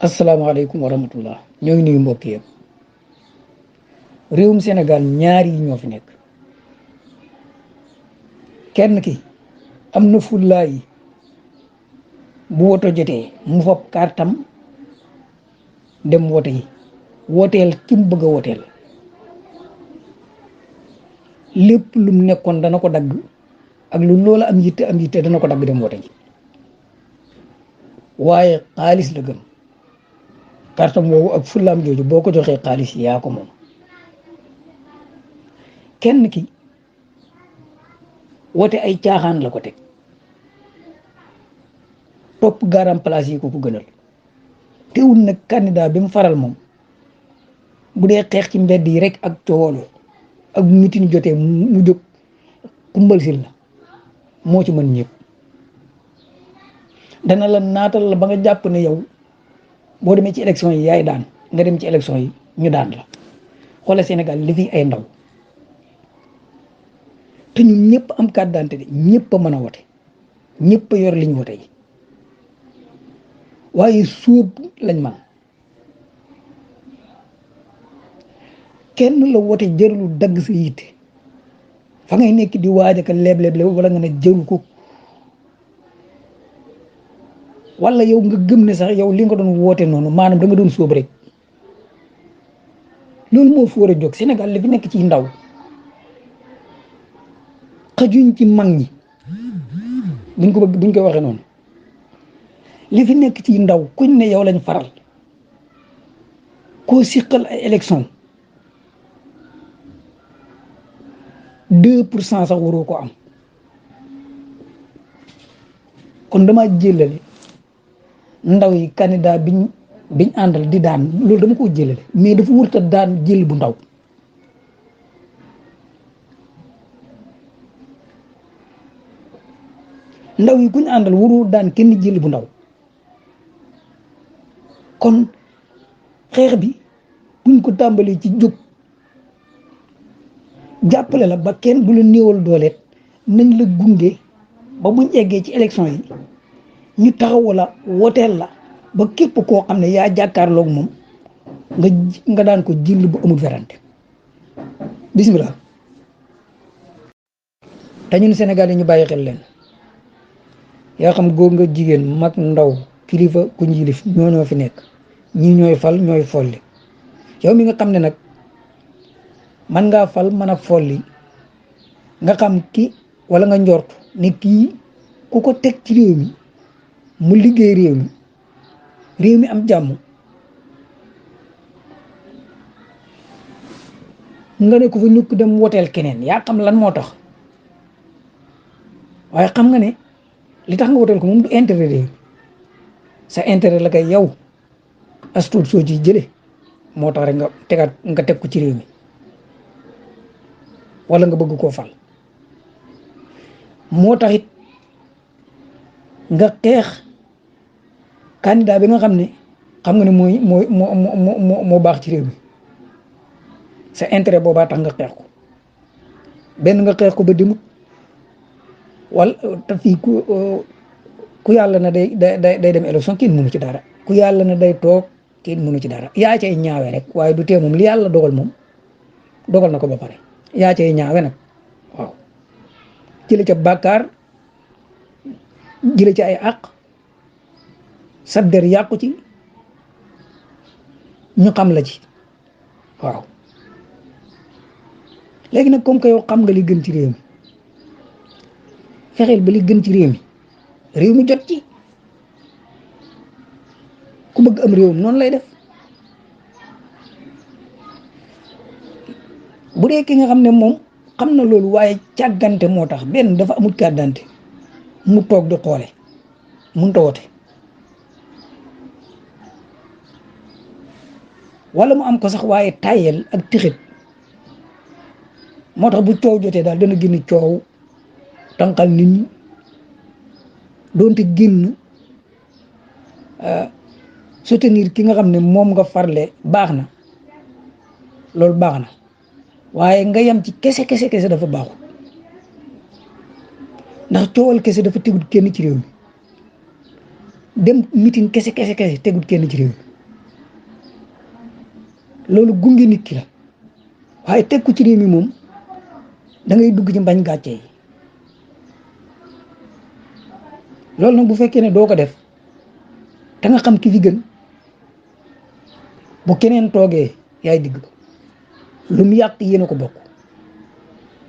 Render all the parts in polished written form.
asalaamaaleykum wa rahmatullah ñoo ngi nuyu mbokk yëpp réewum Sénégal ñaar yi ñoo fi nekk kenn ki am na fullaay bu woto jotee mu fab kartam dem wote yi woteel ki mu bëgg a woteel lépp lu mu nekkoon dana ko dagg ak lu loola am yitte dana ko dagg dem wote ji waaye xaalis la gëm kartam woowu ak fullaam jooju boo ko joxee xaalis yaa ko moom kenn ki wote ay caaxaan la ko teg topp garam place yi ko gënal teewul nag candidat bi mu faral moom bu dee xeex ci mbedd yi rek ak coowolo ak mitin jotee mu jóg kumbal sil la moo ci mën ñëpp dana la naatal la ba nga jàpp ne yow boo demee ci élection yi yaay daan nga dem ci élection yi ñu daan la xoolal Sénégal li fi ay ndaw te ñun ñëpp am carte d'identité ñëpp a mën a wote ñëpp a yor liñ wote yi waaye suub lañ man kenn la wote jërlu dagg sa yitte fa ngay nekk di waaj ak leble wala nga ne jëru ko wala yow nga gëm ne sax yow li nga doon woote noonu maanaam da nga doon sóob rek loolu moo fi war a jóg Sénégal li fi nekk ci ndaw xajuñ ci mag ñi buñ ko waxee noonu li fi nekk ci ndaw kuñ ne yow lañ faral koo siqal ay élection 2% sax waroo ko am kon dama jëlale ndaw yi candidat biñ àndal di daan loolu dama ko jëlale mais dafa wurta daan jël bu ndaw ndaw yi kuñ àndal waroo daan kenn jël bu ndaw kon xeex bi buñ ko tàmbalee ci jóg jàppale la ba kenn du la néewal dooleet nañ la gunge ba buñ eggee ci élection yi ñu taxaw la woteel la ba képp koo xam ne yaa jàkkaarloog moom nga daan ko jël bu amul werante bismillah te ñun Sénégal yi ñu bàyyi xel leen yaa xam góor nga jigéen mag ndaw kilifa ku njilif ñoo fi nekk ñii ñooy fal ñooy folli yow mi nga xam ne nag man ngaa fal mën a folli nga xam ki wala nga njort ne kii ku ko teg ci réew mi mu liggéey réew mi am jàmm nga ne ko fa ñukk dem woteel keneen yaa xam lan moo tax waaye xam nga ne li tax nga woteel ko moom du intérêt réew sa intérêt la kay yow as tuut soo ci jële moo tax rek nga teg ko ci réew mi wala nga bëgg koo fal moo tax it nga xeex candidat bi nga xam ne xam nga ne moo baax ci réew mi sa intérêt boobaa tax nga xeex ko benn nga xeex ko ba demut wala te fii ku yàlla na day dem élection kenn mënu ci dara ku yàlla na day toog kenn mënu ci dara yaa cay ñaawe rek waaye du tee moom li yàlla dogal moom dogal na ko ba pare yaa cay ñaawe nag waaw jële ca bàkkaar jële ci ay àq sa der yàqu ci ñu xam la ci waaw léegi nag comme que yow xam nga li gën ci réew mi fexeel ba li gën ci réew mi jot ci ku bëgg am réewam noonu lay def bu dee ki nga xam ne moom xam na loolu waaye càggante moo tax benn dafa amul carte d'identité mu toog di xoole mënut a wote wala mu am ko sax waaye tayel ak tixit moo tax bu coow jotee daal dana génn coow tànqal nit ñi doonte génn soutenir ki nga xam ne moom nga farle baax na loolu baax na waaye nga yam ci kese dafa baaxul ndax coowal kese dafa tegut kenn ci réew mi dem meeting kese tegut kenn ci réew mi loolu gunge nit ki la waaye teg ko ci réew mi moom da ngay dugg ci mbañ gàcce yi loolu nag bu fekkee ne doo ko def te nga xam ki fi gën bu keneen toogee yaay digg ko lu mu yàq yéen a ko bokk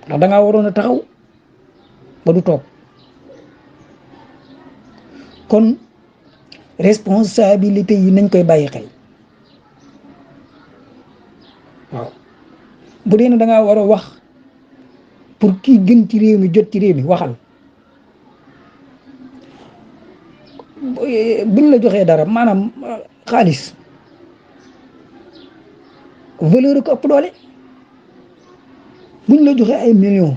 ndax da ngaa waroon a taxaw ba du toog kon responsabilité yi nañ koy bàyyi xel waaw bu dee ne da ngaa war a wax pour kii gën ci réew mi jot ci réew mi waxal buñ la joxee dara maanaam xaalis valeur ko ëpp doole buñ la joxee ay millions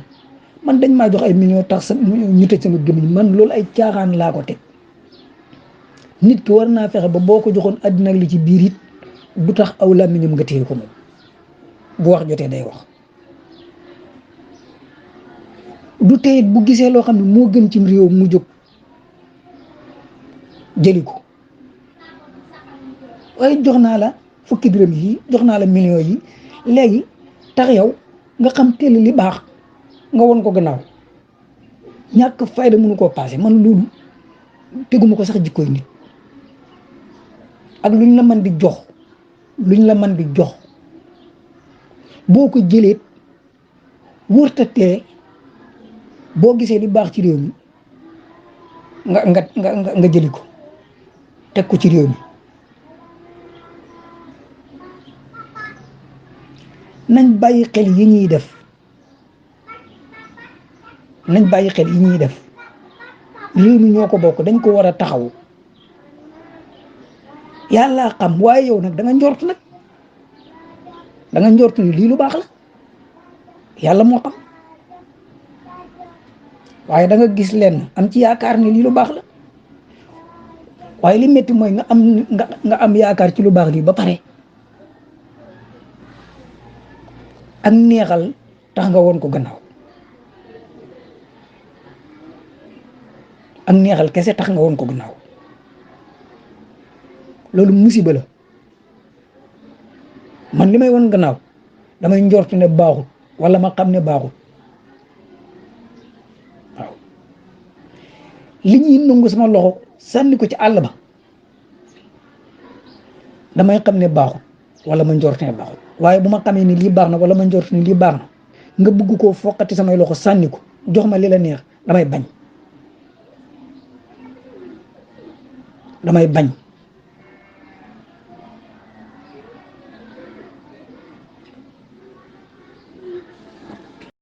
man dañ maa jox ay millions tax sa ñu tëj sama gémmiñ man loolu ay caaxaan laa ko teg nit ki war naa fexe ba boo ko joxoon àddina ak li ci biir it du tax aw làmmiñam nga téye ko moom bu wax jotee day wax du teyit bu gisee loo xam ne moo gën ci réew mu jóg jëli ko waaye jox naa la fukki dërëm yi jox naa la millions yi léegi tax yow nga xam teel li baax nga won ko gannaaw ñàkk fayda mënu koo paase man loolu teguma ko sax jikkoy nit ak luñ la mën di jox boo ko jëlee wërta tee boo gisee li baax ci réew mi nga jëli ko teg ko ci réew mi nañ bàyyi xel yi ñuy def réew mi ñoo ko bokk dañ ko war a taxaw yàlla xam waaye yow nag da nga njort ni lii lu baax la yàlla moo xam waaye da nga gis leen am ci yaakaar ni lii lu baax la waaye li métti mooy nga am yaakaar ci lu baax lii ba pare ak neexal tax nga woon ko gannaaw ak neexal kese tax nga woon ko gannaaw loolu musiba la man li may woon gannaaw damay njort ne baaxut wala ma xam ne baaxut waaw li ñuy nangu sama loxo sànni ko ci àll ba damay xam ne baaxut wala ma njort ne baaxut waaye bu ma xamee ni lii baax na wala ma njort ni lii baax na nga bëgg koo foqati samay loxo sànni ko jox ma li la neex damay bañ